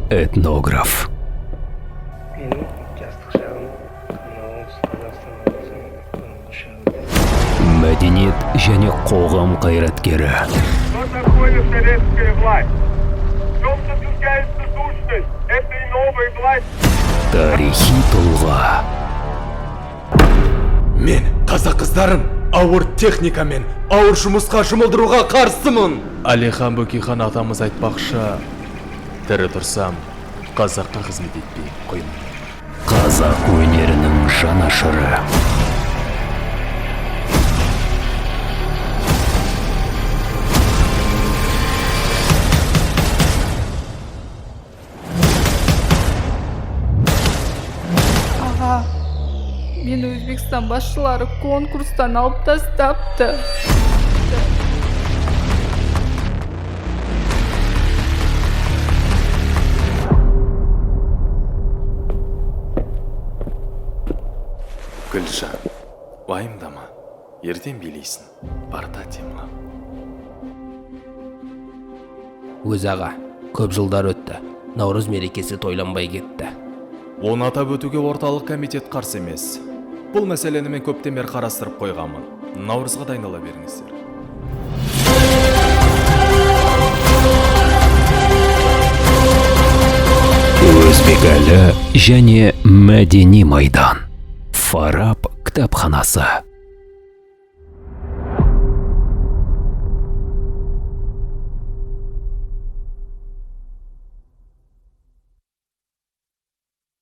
Этнограф. Менің жастық шағым мына Оңтүстік Қазақстан облысының бұрынғы шағы. Мәдениет және қоғам қайраткері. Что такое советская власть? В чем заключается сущность этой новой власти? Тарихи тұлға. Мен қазақ қыздарын ауыр техникамен ауыр жұмысқа жұмылдыруға қарсымын. Әлихан Бөкейхан атамыз айтпақшы, тірі тұрсам, қазаққа қызмет етпей қоймаймын. Қазақ өнерінің жанашыры. Аға, мені Өзбекстан басшылары конкурстан алып тастапты. Гүлжан, уайымдама, ертең билейсің, бар да демал. Өз аға, көп жылдар өтті, Наурыз мерекесі тойланбай кетті. Оны атап өтуге орталық комитет қарсы емес. Бұл мәселені мен көптен бері қарастырып қойғанмын. Наурызға дайындала беріңіздер. Өзбекәлі және мәдени майдан. Фараб кітапханасы.